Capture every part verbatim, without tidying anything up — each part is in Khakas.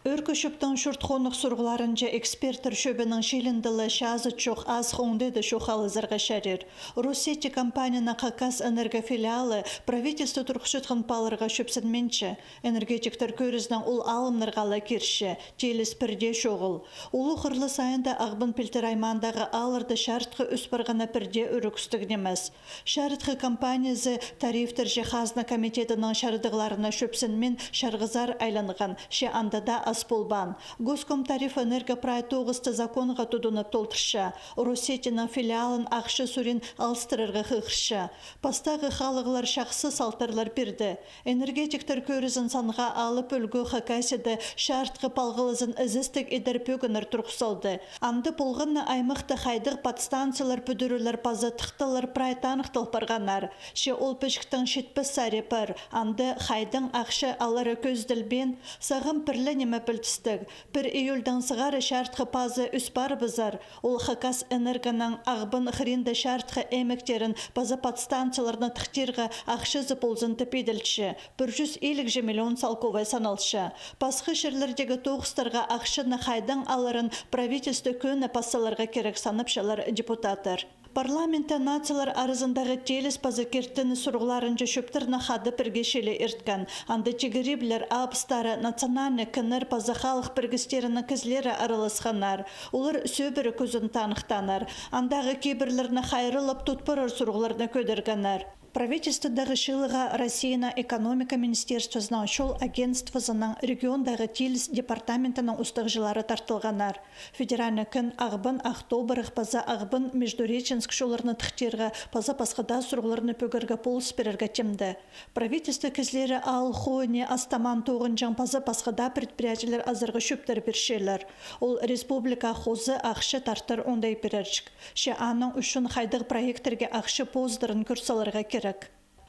Ӧӧркі чӧптің чурт-хонах сурығларынҷа эксперттер чӧбінің чилінде ле чазы чох азых оңдайда чоохтазарға чарир. Россети компанияның Хакасэнерго филиалы правительство турғысчатхан пааларға чӧпсінминче. Энергетиктер кӧрізінең ол алымнарға ла кирче, тиліс пірдее чоғыл. Улуғ Хырлы сайында Ағбан пилтірі аймаандағы аалларда чарытхы ӧс парғаны пірдее ӱрӱкӱстіг нимес. Чарытхы компаниязы тарифтерҷе хазна комитетінің чарыдығларына чӧпсінмин чарғызар айланған, че анда даа ас полбаан. Госкомтарифэнерго прай тоғысты законға тудынып толдырча, Россетиның филиалын ахча сурин алыстырарға хығырча. Пастағы халығлар чахсы салтарлар пирді. Энергетиктер кӧрізін санға алып, ӱлгӱ Хакасияда чарытхы палғалызын ізестіг идер пӧгіннер турғыс салды. Анда полған на аймахта хайдағ подстанциялар пӱдірілер паза тыхталар прай таныхтал парғаннар. Че ол пічіктең читпес сари пар, анда хайдаң ахча алары кӧзіділбеен, сағам пір ле ниме пілдістіг. Пір июльдаң сығара чарытхы пазы ӧс парыбызар. Ол Хакасэнергоның Ағбан хыринда чарытхы аймахтарын паза подстанцияларны тыхтирға ахчазы ползын тіп иділче, пір чӱс илігҷе миллион салковай саналча. Пасха чирлердегі тоғыстарға ахчаны хайдаң аларын правительство кӧні пас саларға кирек, санапчалар депутаттар. Парламентте нациялар аразындағы тиліс паза киртініс сурығларынҷа чӧптерні хада пірге чіли ирткен. Анда тигіріблер, абыстары, национальный кіннер паза халых пірігістерінің кізілері араласханнар. Олар сӧбіре кӱзін таныхтааннар. Андағы кибірлерні хайраллап, тут парар сурығларны кӧдіргеннер. Правительстводағы чыылыға Россияның экономика министерствозының, чол агентствозының, региондағы тиліс департаментінің устағҷылары тартылғаннар. Федеральный кін Ағбан, Ах Тобырах паза Ағбан, Междуреченск чолларны тыхтирға паза пасха даа сурығларны пӧгерге полыс пирерге тимде. Правительство кізілері аал хойны астамаан тоғынҷаң паза пасха даа предприятиелер азарға чӧптер пирчелер. Ол республика хоза ахча тартар оңдай пирерҷік. Че аның ӱчӱн хайдағ проекттерге ахча позыдарын кӧр саларға кирек.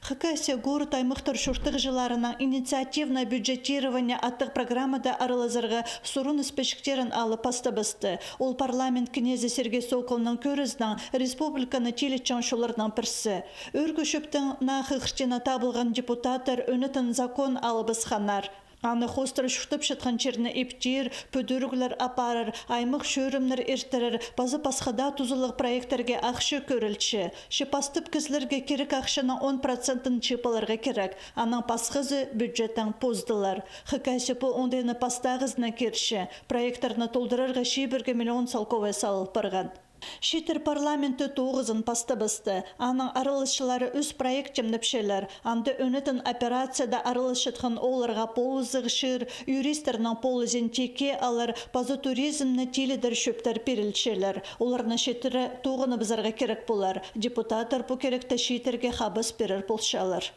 Хакасия город-аймахтар чуртағҷыларынаң «Инициативное бюджетирование» аттығ программада аралазарға сурыныс пічіктерін алып пастабысты. Ол парламент кнезі Сергей Соколның кӧрізінең республиканы тилетчең чолларның пірсі. Ӧӧркі чӧптің наа хығырчаһына табылған депутаттар ӧнетін закон алыбысханнар. Аны хоостыра чуртапчатхан чирні иптир, пӱдіріглер апарар, аймах чӧрімнер иртірер паза пасха даа тузалығ проекттерге ахча кӧрілче. Че пастап кізілерге кирек ахчаның он процентін чыып аларға кирек, анаң пасхазы бюджеттең позыдылар. Хакасия пу оңдайны пастағызына кирче, проекттерні толдырарға чибіргі миллион салковай салыл парған. Чииттер парламентте тоғызын пастабысты. Аның араласчылары ӱс проект тимнепчелер. Анда ӧнетін операцияда араласчатхан ооларға полызығ чир, юристтернің полызын тикке алар паза туризмні тилідер чӧптер пирілчелер. Оларны читіре тоғыныбызарға кирек полар. Депутаттар пу киректе чииттерге хабас пирер полчалар.